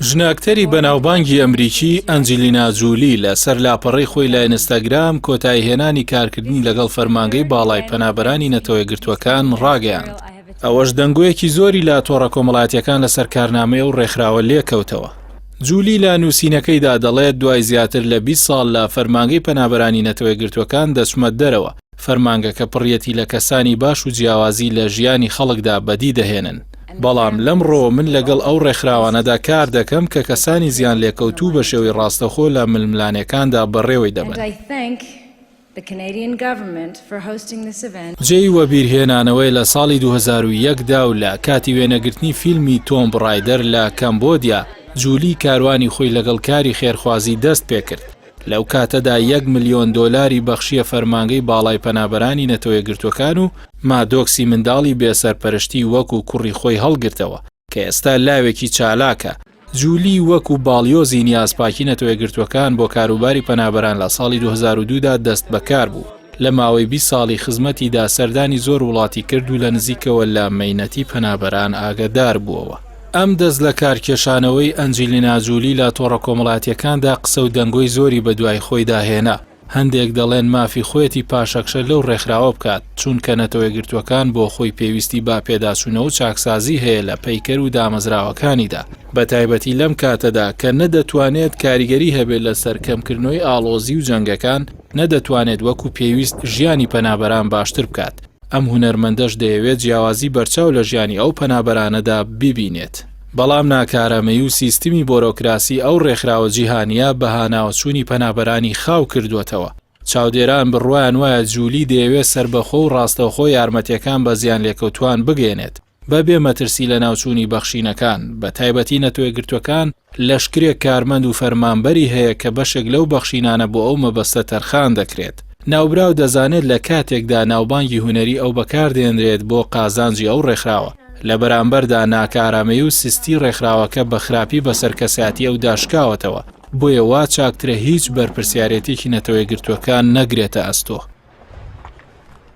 ژنە ئەکتەری بەناوبانگی ئەمریکی ئەنجلینا جولی لە سەر لاپەڕەی خۆی لە ئینستاگرام کۆتاییهێنانی کارکردنی لەگەڵ فەرمانگەی باڵای پەنابەرانی نەتەوەیەکگرتووەکان ڕاگەیاند. ئەوەش دەنگۆیەکی زۆری لە تۆڕە کۆمەڵایەتیەکان لەسەر کارنامەی ئەو ڕێکخراوە لێکەوتەوە. جولی لە نووسینەکەیدا دەڵێت دوای زیاتر لە 20 ساڵ لە فەرمانگەی پەنابەرانی نەتەوەیەکگرتووەکان دەچمە دەرەوە، فەرمانگەکە پڕیەتی لە کەسانی باش و جیاوازی لە ژیانی خەڵکدا بەدی دەهێنن. بەڵام لەمڕۆوە من لەگەڵ ئەو ڕێکخراوانەدا کار دەکەم کە کەسانی زیانلێکەوتوو بە شێوەی ڕاستەوخۆ لە ململانێکاندا بەڕێوەی دەبەن. جێی وەبیرهێنانەوەیە لە ساڵی 2001 دا و لە کاتی وێنەگرتنی فیلمی تۆمب ڕایدەر لە کەمبۆدیا، جولی کاروانی خۆی لەگەڵ کاری خێرخوازی دەست پێکرد. لەو کاتەدا یەک ملیۆن دۆلاری بەخشییە فەرمانگەی باڵای پەنابەرانی نەتەوەیەکگرتووەکان و مادۆکسی منداڵی بێ سەرپەرشتی وەکو کوڕی خۆی هەڵگرتەوە کە ئێستا لاوێکی چالاکە. جولی وەکو باڵیۆزی نیازپاکی نەتەوەیەکگرتووەکان بۆ کاروباری پەنابەران لە ساڵی 2002 دا دەستبەکار بوو. لە ماوەی 20 ساڵی خزمەتیدا سەردانی زۆر وڵاتی کرد و لە نزیکەوە لە مەینەتی پەنابەران ئاگەدار بووەوە. ئەم دەست لەکارکێشانەوەی ئەنجیلینا جولی لە تۆڕە کۆمەڵایەتییەکاندا قسە و دەنگۆی زۆری بەدوای خۆیدا هێنا، هەندێک دەڵێن مافی خۆیەتی پاشەکشە لەو ڕێکخراوە بکات، چونکە نەتەوەیەکگرتووەکان بۆ خۆی پێویستی بە پێداچوونەوە و چاکسازی هەیە لە پەیکەر و دامەزراوەکانیدا، بەتایبەتی لەم کاتەدا کە نە دەتوانێت کاریگەری هەبێت لەسەر کەمکردنەوەی ئاڵۆزی و جەنگەکان، نە دەتوانێت وەکو پێویست ژیانی پەنابەران باشتر بکات. ئەم هونەرمەندەش دەیەوێت جیاوازی بەرچاو لە ژیانی ئەو پەنابەرانەدا ببینێت. بەڵام ناکارامەیی و سیستمی بۆرۆکراسی ئەو ڕێکخراوە جیهانییە بە هاناوەچوونی پەنابەرانی خاو کردووەتەوە. چاودێران بڕوایان وایە جولی دەیەوێت سەربەخۆ و ڕاستەوخۆ یارمەتییەکان بە زیانلێکەوتووان بگەیەنێت. بە بێ مەترسی لەناوچوونی بەخشینەکان، بە تایبەتی نەتەوەیەکگرتووەکان لەشکرێک کارمەند و فەرمانبەری هەیە کە بەشێک لەو بەخشینانە بۆ ئەو مەبەستە تەرخان دەکرێت. ناوبراو دەزانێت لە کاتێکدا ناوبانگی هونەری ئەو بەکاردێنرێت بۆ قازانجی ئەو ڕێکخراوە، لە بەرامبەردا ناکارامەیی و سستی ڕێکخراوەکە بە خراپی بەسەر کەسایەتی ئەودا شکاوەتەوە، بۆیە وا چاکترە هیچ بەرپرسیارێتیەکی نەتەوەیەکگرتووەکان نەگرێتە ئەستۆ.